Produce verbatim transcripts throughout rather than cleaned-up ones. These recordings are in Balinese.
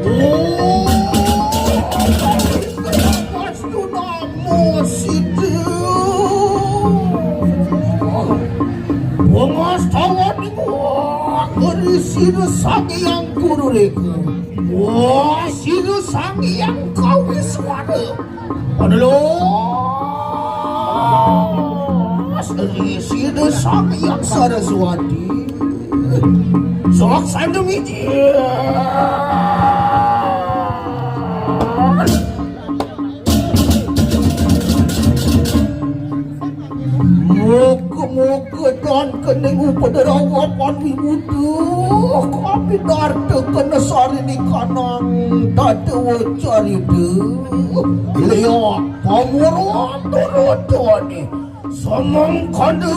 Oh, Astu namo sida. Pangastawa ning wah, ngeri sida Sang Hyang Guru Reka. Wah, sida Sang Hyang Kawiswara. Adalah sida Sang Hyang Saraswati. Sok sandung iji. Muka-muka dan kening upada rawapan wiwuda. Kami darta kena sari ni kanang tata wacarita. Liak pamurwa turutani. Samangkana.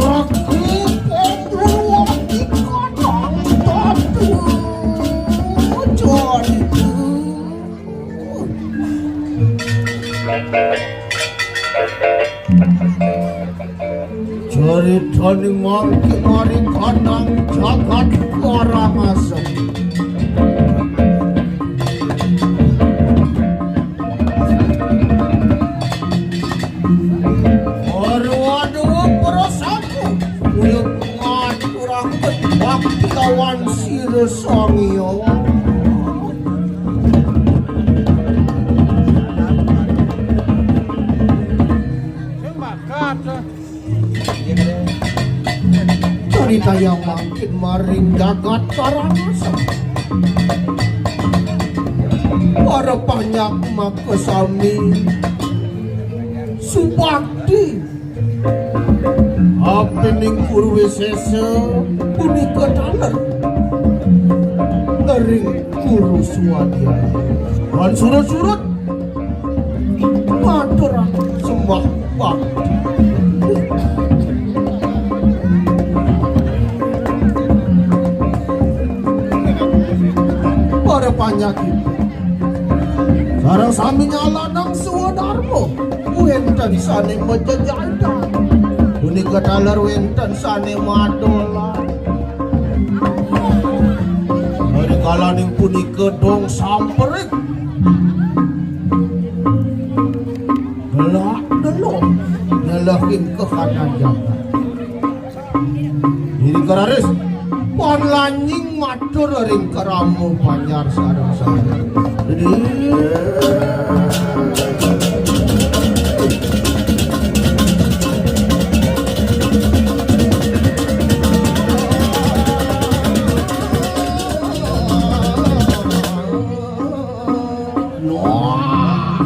Aku pemburuan di kandang tatu. Jadi. Caritaning mangkin mari kanang jagat Karangasem. Arwa dewa prasaku, uyup ngaturang bakti lawan sira Sang Hyang. Caritayang mangkin maring jagat Karangasem. Para panjak makasami subakti. Apining Guru Wisesa punika taler ring Guru Swadhyaya. Lan surut-surut maturang sembah bakti. Para panyaki sareng sami nyalanang swadarma. Wénten sané majejaitang. Punika taler wénten sané madolan. Rikalaning punika dong samperik. Delak delok nyelehin kahanan jagat. Iri kararis, pan lanying matur ring krama banjar sareng-sareng. Noah.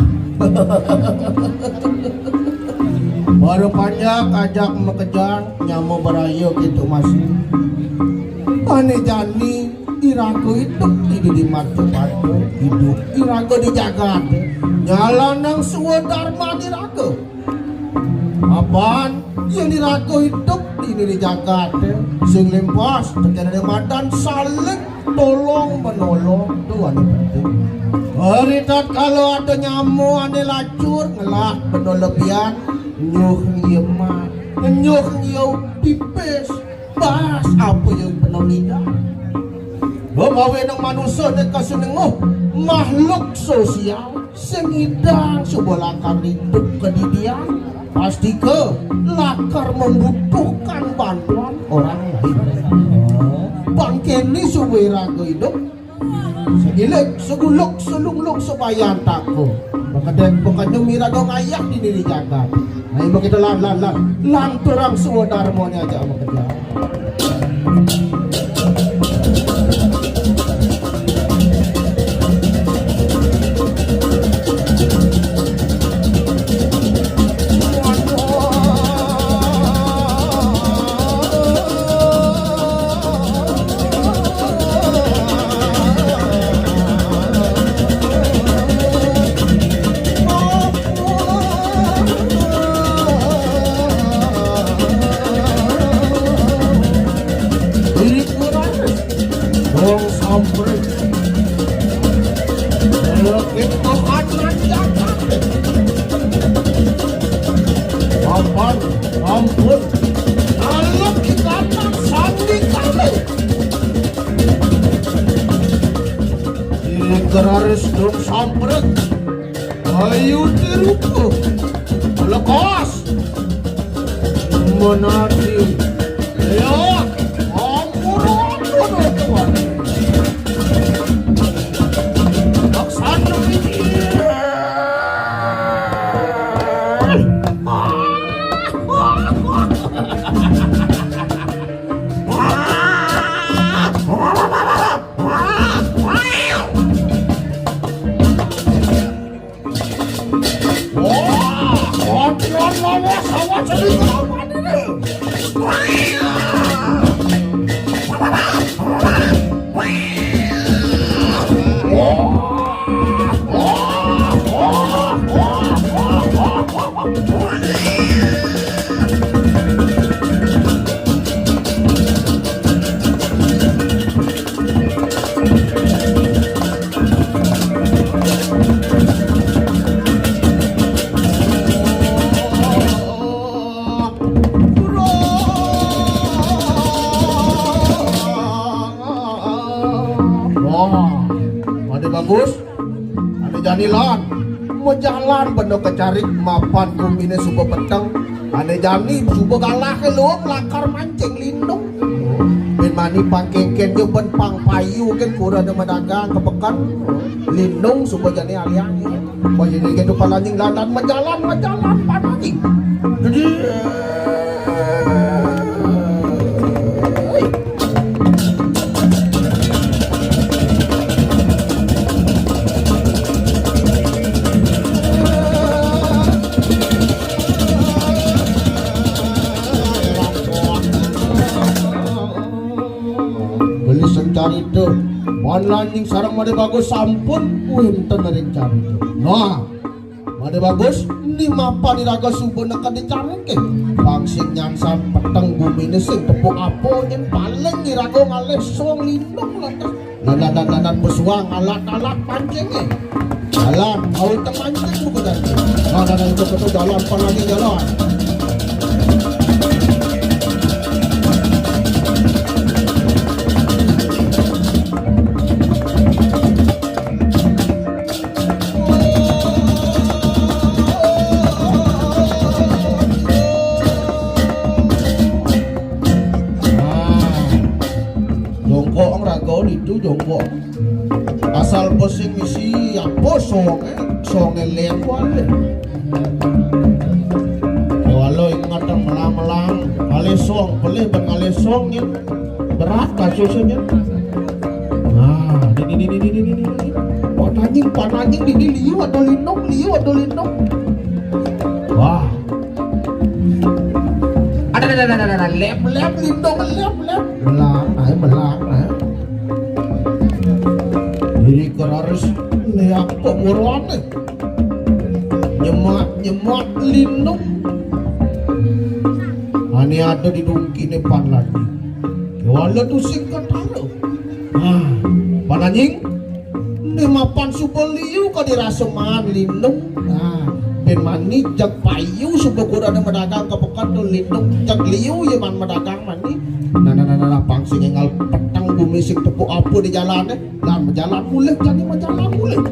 Para panjak ajak makejang, nyama baraya kéto masih. Ané jani iraga idup di, di marcapada, idup iraga di jagat. Nyalanang swadarman iraga. Apan yén iraga idup di, di jagat, sing limpas tekené madan saling tolong menolong, to ané penting. Ari tatkala ada nyama ané lacur, ngelah benda lebihan, nyuh ngieu mat, nyuh ngieu pipis, bas apa ya benda ngidan. Lo mawinan manusa né kasinengguh makhluk sosial, sing ngidang suba lakar idup kadidian, pastika lakar membutuhkan bantuan orang lain. Bangkéné suba iraga idup, sagilik, saguluk, salunglung, sabayantaka. Makedék, makenyum iraga ngayah dini di jagat. Nah, ibu kita lan, lan, lan, lanturang swadarmané ajak makejang. Pan, ampun. Naluk ikatan sandi kalu. Ing keraris dong sampret. Ayu tiruku. Lekas. Menadi. Ya, ampun, ampun, ampun. Laksana ini. Wah, kontol lawas, lawas, jadi lawan ini. Wah, pada bagus. Ané jani lan, majalan bena kecarik mapan guminé suba peteng. Ané jani suba galahé luung lakar mancing lindung. Bin mani pang kénkén ja ban pang payu kén kurenan madagang ka peken. Lindung suba jani aliang. Wah, ini gitu pan anjing lan, majalan, majalan pan anjing. Jadi, beli sing carita. Wan Lanjing sareng Madé Bagus sampun wénten ring carita. Nah, Madé Bagus, ni mapan iraga suba neked di caringé. Pang sing nyansan peteng guminé sing tepuk apa nyén paling iraga ngalih song lindung lantas. Ladan-ladan pesuang alat-alat pancingé. Jalan, mau teng mancing buku tadi. Ladan itu betul jalan, pan lagi jalan. Jongkok raga ditu jongkok. Asal pesing misi apa songé, songé lem waé. Kéwala inget melang-melang, ngalih song, pelih ban ngalih song nyén. Berat kasusnya nyén. Nah, ini, ini, ini, ini, ini, ini. Pananjing, pananjing, ini liu ada lindung, liu ada lindung. Wah. Ada, ada, ada, ada, ada. Lem, lem, lindung, lem, lem. Melang, ayo melang, ayo. Diri keraris, lihat kok buruan nih. Nyemak-nyemak lindung. Ané ada di dungkiné pan lagi. Kéwala tusing ketara. Nah, pananjing, né mapan suba liu kadi rasa maan lindung. Nah, bin mani jeg payu suba kurenan madagang ka peken to lindung. Jeg liu ya maan madagang mani. Nah, nah, nah, nah, nah, pang sing énggal peteng gumi sing tepuk apa di jalané. Lah, majalan mulih, jani majalan mulih.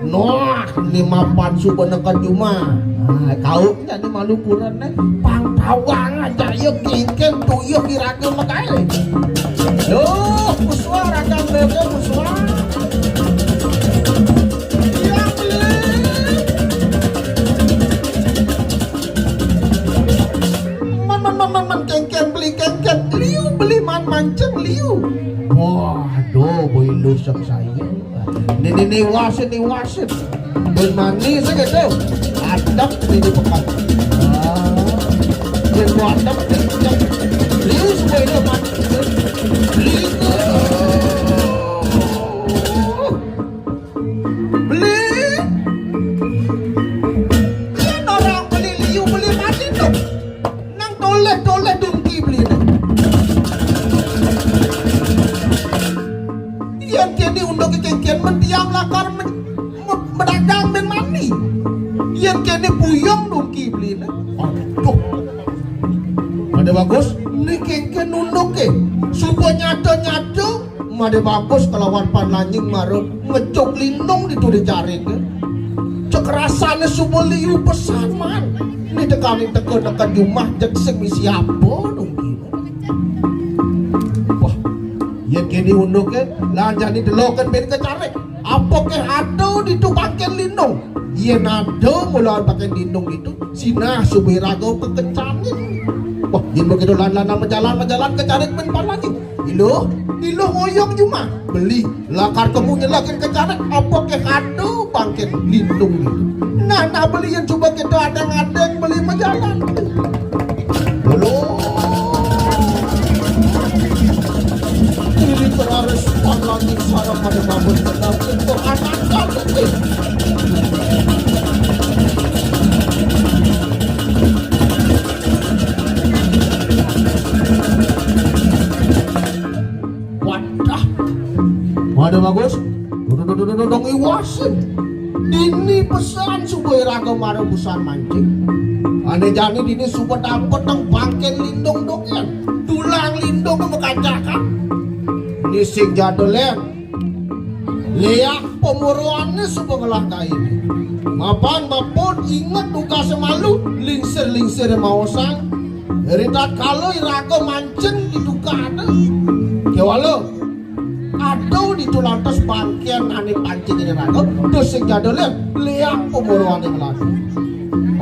Nah, ni mapan suba neked jumah. Nah, kau Jani malu kurenan, pang tawang aja ya kénkén tuyuh iraga magaé. Duh, pusua raga bébé pusua. Iya, beli. Man, man, man, man, man, kénkén, beli, kénkén. Liu, beli, man, mancing, liu. Waduh, beli lusem saya. Nih, nih, nih, wasit, nih, wasit. Beli manis aja tuh. Adem di, di pekan. Ah, yang gua adem, adem. Liu semua itu, man. Liu. Beli. Kan orang beli liu, beli mati tuh. Ini puyeng dong ki beline. Aduh. Made Bagus, ni kengken nunduke. Suba nyada-nyada, Made Bagus kelawan Panlanying mara ngejuk lindung ditu di jarike. Cek rasane suba liu pesan, Man. Ni tekaning teka-teka jumah jeg sing misi apa dong ki. Wah, yen kene unduke, lan jani deloken ben kecarik. Apa ke ada ditu bangken lindung? Yen ada mula bangken lindung ditu, sinah suba iraga kekencanin. Wah, yen begitu lan-lan majalan-majalan kecarik ben Panlanying. Iluh, iluh ngoyong jumah. Beli, lakar kemu nyelakin kecarik, apa ke ada bangken lindung ditu. Nah, nah, beli yen suba kita adeng-adeng beli majalan. Lho. Ini peraris Panlanying sareng Made Bagus tetap untuk anak-anak. Wadah. Made Bagus. Duduk, duduk, duduk, dong iwasin. Dini pesan suba iraga mara busan mancing. Ane jani dini suba dapet nang bangken lindung doken. Tulang lindung makacakan. Ni sing jada len. Leak pemoroane suba ngelah kain. Mapan mapun inget duka semalu, lingsir-lingsir maosang. Ri tatkala iraga mancing di duka ada. Kewala. Aduh, ditu lantas bangken ane pancing iraga. Terus sing jada len, leak pemoroane ngelah.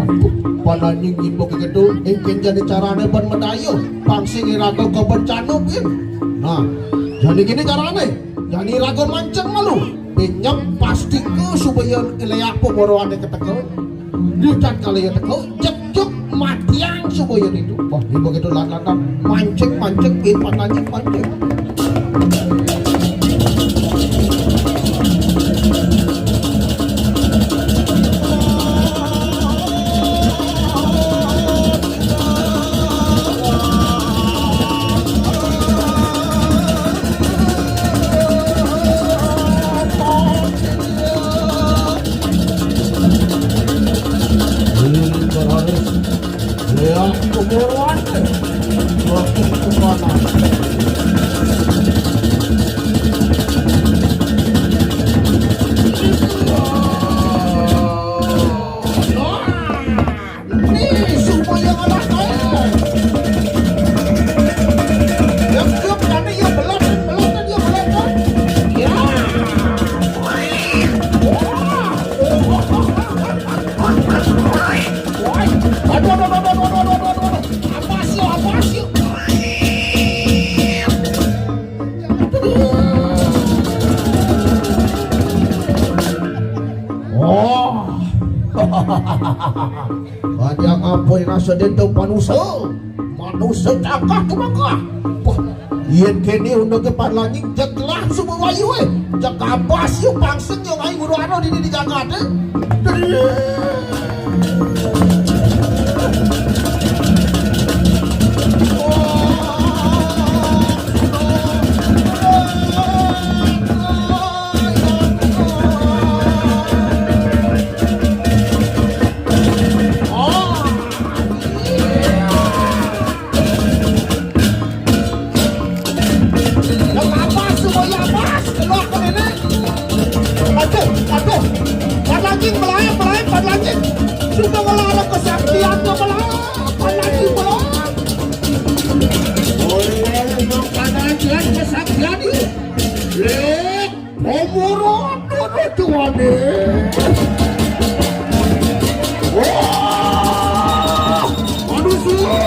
Aduh, Panlanying ibu kegedu, engken jani carane ban medaya. Pangsing iraga kebencana, Bin. Nah, jani kene carane. Jani iraga mancing malu. Benyep pastika supaya leak pemoroane keteka. Di tatkala iya teka, jek-jek matiang supaya ditu. Wah, ibu kegedu lan-lan mancing, mancing, Bin, Panlanying mancing. Ini berharus. Ya, keboran. Waktu kemana? Nih, supaya ngelah kae. Yuk, yuk, jani ya belot, belot, ya belot, kan? Ya. Wah. Wah. Aduh, aduh, aduh. Apa sih, apa sih? Oh. Aja ngampun rasa dento manusa. Manusa cakah tumangkah. Wah, yen kene unduke Panlanying jeg gelah suba wayuhe. Jeg kabas yu pangsing yo ngai guru aro dini di jagate. Yang atas, semua yang atas, keluar ke nenek. Aduh, aduh. Panlanying, melayu, melayu, Panlanying. Sudah melarang kesaktian, kau melayu. Panlanying, melayu. Boleh, boleh, makanan, Tuhan, kesaktian, yuk. Eh. Omoro dulu tuane. Wah, manusia.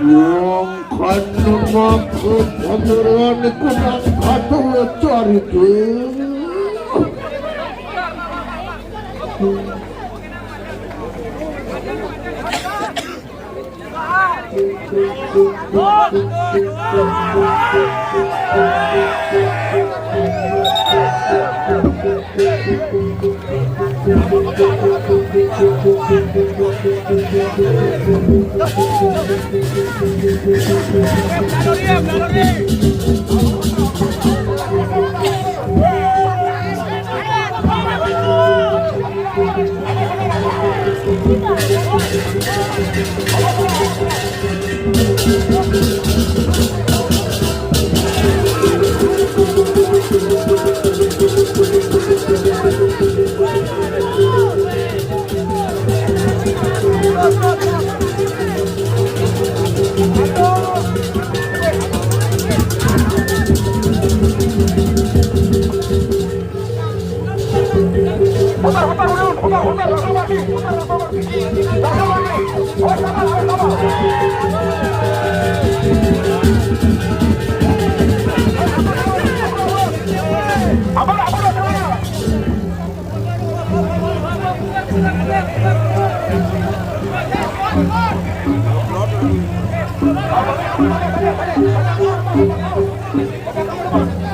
Yang kandung aku pemeruan iku nang kandung lecor itu.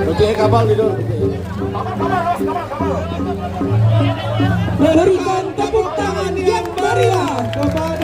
Oke, kapal tidur. Berikan tepuk tangan yang meriah kepada